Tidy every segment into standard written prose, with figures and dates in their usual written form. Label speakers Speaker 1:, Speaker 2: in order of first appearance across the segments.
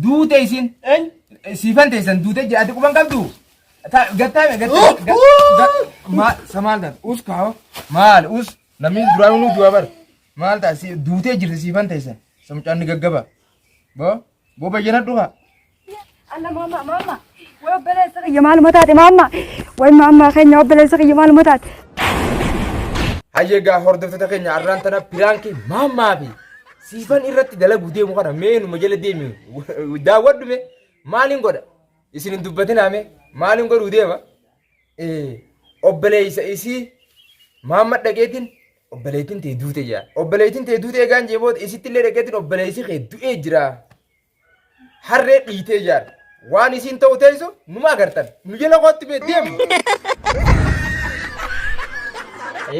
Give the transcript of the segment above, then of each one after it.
Speaker 1: Duute isin.
Speaker 2: Eenyu?
Speaker 1: Siifan teessan duute jira ati quban qabdu. Gattaame gattaame. Maal sa maal taate? Us kaa'o. Maal us namni duraa nu du'a bar. Maal taate si duutee jirti siifan teessan. Sa mucaan ni gaggaba. Boo boo bayyanadhu kaa.
Speaker 3: Alla maama maama. Way obboleessa kiyya maaluma taate maama. Way maama keenya obboleessa kiyya maaluma taate.
Speaker 1: Hayyee gaa hordoftoota keenya arraan tana piraankii maammaa fi siifan irratti dalaguu deemu kana mee numa jala deemi daawwadhu mee maaliin godha isin hin dubbatinaa mee maaliin godhuu deema obboleessa isii maamma dhaqeetiin obboleettiin tee duute jira obboleettiin tee duute eegaan jee booda isitti illee dhaqeetiin obboleessi kee du'ee jira Harree dhiitee jaar. Waan isiin ta'u teessu numa agartan. Nu jala kootti bee deemu.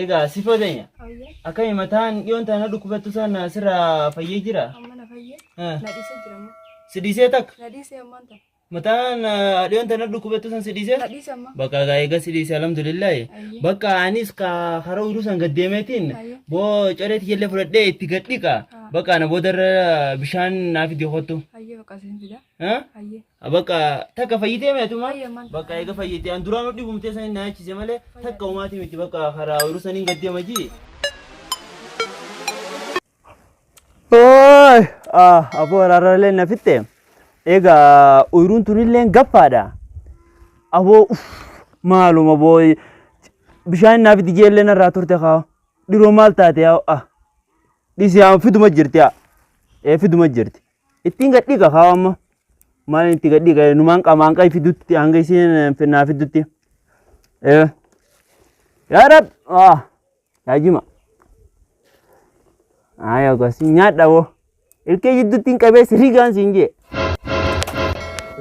Speaker 2: Egaa sifoo teenya. Akkami mataan dhiyoon tana dhukkubattu sana sirraa fayyee jira?
Speaker 3: Amma na fayyee.
Speaker 2: Eh.
Speaker 3: Na dhiisee jira amma.
Speaker 2: Si dhiisee takka?
Speaker 3: Na dhiisee ammaan tana.
Speaker 2: Mataan dhiyoon tana dhukkubattu san si dhiisee?
Speaker 3: Na dhiise amma.
Speaker 2: Bakka gaa eega si dhiise alhamdulillahi.
Speaker 3: Ayyee.
Speaker 2: Bakka anis ka karaa uruu san gad deemeetiin
Speaker 3: Ayyee.
Speaker 2: boo coree tiyyallee fudhadhee itti gad dhiqa.
Speaker 3: Ah.
Speaker 2: Bakka ana boodarra bishaan naa fidi kottu.
Speaker 3: Ayyee bakka isin fida.
Speaker 2: Eh?
Speaker 3: Ayyee.
Speaker 2: Bakka takka fayyitee meetuma?
Speaker 3: Ayyee ammaan.
Speaker 2: Bakka eega fayyitee an duraanuu dhibumtee saniin na yaachise malee takka homaatii miti bakka karaa uruu saniin gad deema jii. Ooy! Ah, aboo araarallee na fixxe. Egaa ooyiruun tunillee gaffaadha. Aboo uff maaluma booy bishaan naaf itti jeellee narraa turte kaa. Dhiroo maal taate yaa ah. Dhisi yaa fiduma jirti yaa. Ee fiduma jirti. Ittiin gad dhiqa kaa amma. Maal itti gad dhiqa numaan qamaan qayi fidutti hanga isiin naa fidutti. Ee. Yaa rab ah. Yaa jima. Aya gosi nyaadha wo. Ilkee jidduutti hin qabee si rigaan siin jee.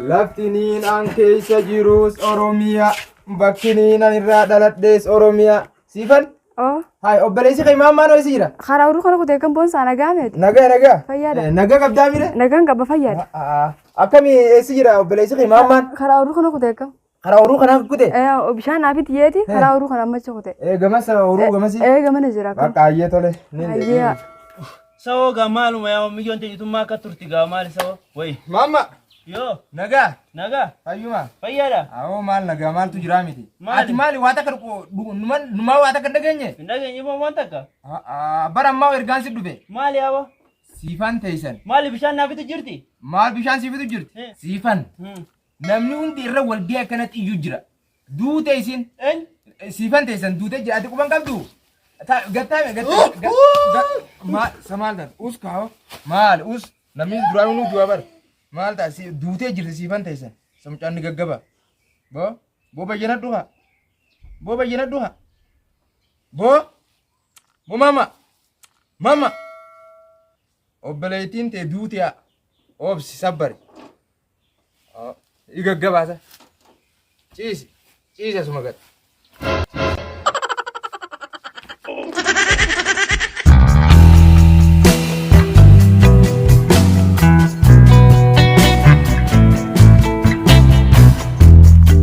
Speaker 1: Lafti niin an keessa jirus Oromiyaa. Bakki niin an irraa dhaladhees Oromiyaa. Siifan?
Speaker 3: Oo.
Speaker 1: Hayi obboleessi kee maal maal ho'isi jira?
Speaker 3: Karaa uruu kana kutee kan boonsaa nagaa meeti.
Speaker 1: Nagaa nagaa.
Speaker 3: Fayyaadha.
Speaker 1: Nagaa qabdaa mire?
Speaker 3: Nagaan qaba fayyaadha.
Speaker 1: Akkami eessi jira obboleessi kee maal maal?
Speaker 3: Karaa uruu kana kutee kam?
Speaker 1: Karaa uruu kanaa kute?
Speaker 3: Bishaan naafiti yeeti karaa uruu kana ammacha kute.
Speaker 1: Gamas uruu gamasi?
Speaker 3: Gamana jira akkam.
Speaker 1: Bakka ayyee tole.
Speaker 3: Ayyee.
Speaker 2: Sawoo gaa maaluma yaa miyyoon teejitummaa akka turti gaa maali sawoo wayi.
Speaker 1: Maamma
Speaker 2: Yoo
Speaker 1: nagaa
Speaker 2: nagaa
Speaker 1: fayyuma.
Speaker 2: fayyaadha.
Speaker 1: Awoo maal nagaa maaltu jiraa miti.
Speaker 2: Maali?
Speaker 1: Ati maali waa takka numaa waa takka hin dhageenye?
Speaker 2: Hin dhageenye moo waan takka?
Speaker 1: Bara ammaa ergaan si dhufe.
Speaker 2: Maali yaaba?
Speaker 1: Siifan teessan.
Speaker 2: Maali bishaan naafitu jirti?
Speaker 1: Maal bishaan siifitu jirti? Siifan. Namni hundi irra wal gahee akkanatti iyyuu jira. Duute isin.
Speaker 2: Eenyu?
Speaker 1: Siifan teessan duute jira. Ati quban qabdu. Gattaame gattaame. Maal sa maal taate? Us kaa'o. Maal us namni duraa nu du'a bar. Maal taate si duutee jirti siifan teessan. Sa mucaan ni gaggaba. Boo boo bayyanadhu haa. Boo bayyanadhu haa. Boo boo mama mama obboleettiin tee duute haa. Obsi sabbari. I gaggabaasa. Ciisi. Ciisi asuma gad.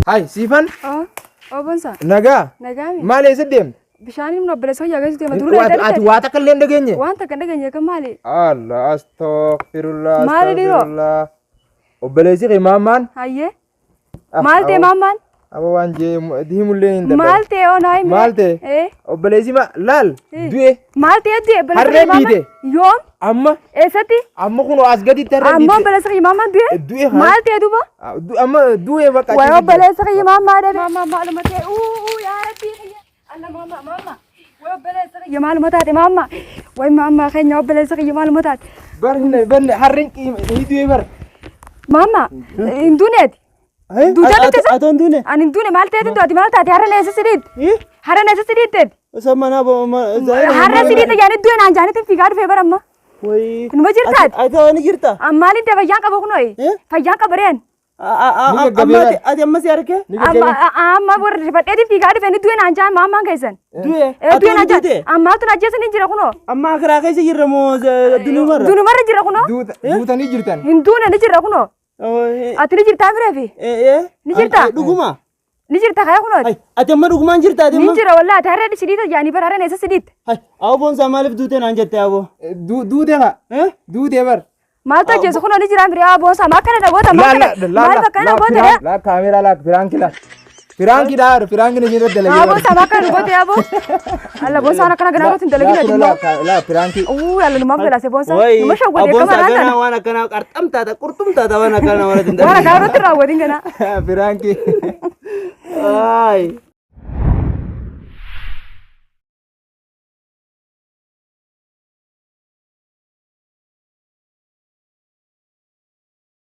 Speaker 1: Hai, Siifan.
Speaker 3: Oo. Oo boonsaa.
Speaker 1: Nagaa.
Speaker 3: Nagaa mi?
Speaker 1: Maal eessa deemte?
Speaker 3: Bishaan himna obboleessa kiyya geessu deema turuu
Speaker 1: Ati waa takka illee hin dhageenye.
Speaker 3: Waan takka hin dhageenye kan maali?
Speaker 1: Allah astaghfirullah
Speaker 3: Maali dhiiroo?
Speaker 1: astaghfirullah. Obboleessi kee maammaan?
Speaker 3: Hayyee. Maal ta'e maammaan?
Speaker 1: Aba waan jee himullee hin danda'u.
Speaker 3: Maal ta'e oo naa himi?
Speaker 1: Maal ta'e?
Speaker 3: Ee.
Speaker 1: Obboleessi ma laal
Speaker 3: Eh.
Speaker 1: du'e
Speaker 3: Maal ta'e du'e obboleessi
Speaker 1: Harreen
Speaker 3: kiyya maammaan?
Speaker 1: dhiite.
Speaker 3: Yoom?
Speaker 1: amma
Speaker 3: Eessatti?
Speaker 1: amma kunoo as gaditti harreen
Speaker 3: Amma
Speaker 1: dhiite.
Speaker 3: obboleessi kiyya maammaan du'e?
Speaker 1: Du'e haa.
Speaker 3: Maal ta'e duuba?
Speaker 1: Amma du'e bakka.
Speaker 3: Wayi obboleessa kiyya maammaa dhabe. Maammaa maaluma ta'e? Uu uu yaa rabbii kiyya. Alla maammaa maammaa. Wayi obboleessa kiyya maaluma taate maammaa. Wayi maammaa keenya obboleessa kiyya maaluma taate.
Speaker 1: Barne barne harreen ni du'e bar.
Speaker 3: Maammaa hin duuneeti. Duutee dhufte isa?
Speaker 2: Atoon duune.
Speaker 3: Ani hin duune maal ta'eetu ati maal taate har'a neessa si dhiitte? Har'a neessa si dhiitteeti?
Speaker 2: Isa mana
Speaker 3: Har'a si dhiitte jaanii du'e naan jaaniitiin fiigaa dhufee bara amma.
Speaker 2: Wayii.
Speaker 3: Inuma jirtaati?
Speaker 2: Ati ni jirta?
Speaker 3: Maaliin ta'e fayyaan qaba kunoo? Fayyaan qaba reen.
Speaker 1: Ni gaggabee bara.
Speaker 2: Ati amma si arge?
Speaker 1: Ni gaggabee.
Speaker 3: Amma warra rifadheetiin fiigaa dhufe ni du'e naan jaan maammaan keessan.
Speaker 2: Du'e.
Speaker 3: Ee du'e naan
Speaker 2: Atoon duute?
Speaker 3: jaan. Ammaatu na ajjeesan hin jira kunoo.
Speaker 2: Amma akiraa keessa jirra moo dunumarra?
Speaker 3: Dunumarra jira kunoo.
Speaker 1: Duutanii jirtan.
Speaker 3: Hin duune ni jira kunoo. Ati ni jirtaa fireefi? Ni jirtaa?
Speaker 2: Dhuguma.
Speaker 3: Ni jirta kaya kunooti.
Speaker 2: Ay, ati amma dhugumaan jirta ati
Speaker 3: Ni
Speaker 2: amma?
Speaker 3: jira wallahi ati har'a si dhiita jaanii bara har'a eessa si dhiitte?
Speaker 2: Ay, aboo boonsaa maaliif duute naan jette aboo?
Speaker 1: Duute haa.
Speaker 2: Eh?
Speaker 1: Duute bar.
Speaker 3: Maaltu ajjeese kunoo ni jira miriyaa boonsaa maal kana dhagoota maal kana maal bakka kana goota dha.
Speaker 1: Laa kaameeraa laa piraanki laa. Piraanki dhaa piraanki ni irra
Speaker 3: Haa
Speaker 1: dalagee.
Speaker 3: boonsaa maal kana goota yaa boo. Alla boonsaan akkana ganaa irratti hin dalagin ati immoo.
Speaker 1: Laa piraanki.
Speaker 3: Uu yalla numaaf galaase boonsaa.
Speaker 2: Wayi
Speaker 3: Numa shawwadee
Speaker 2: abboon
Speaker 3: akkama
Speaker 2: isaa
Speaker 3: naan
Speaker 2: ganaa waan akkanaa qarxam taata qurxum taata waan akkanaa waan
Speaker 3: Waan akkanaa irratti raawwatin ganaa.
Speaker 1: Piraanki.
Speaker 2: Ay.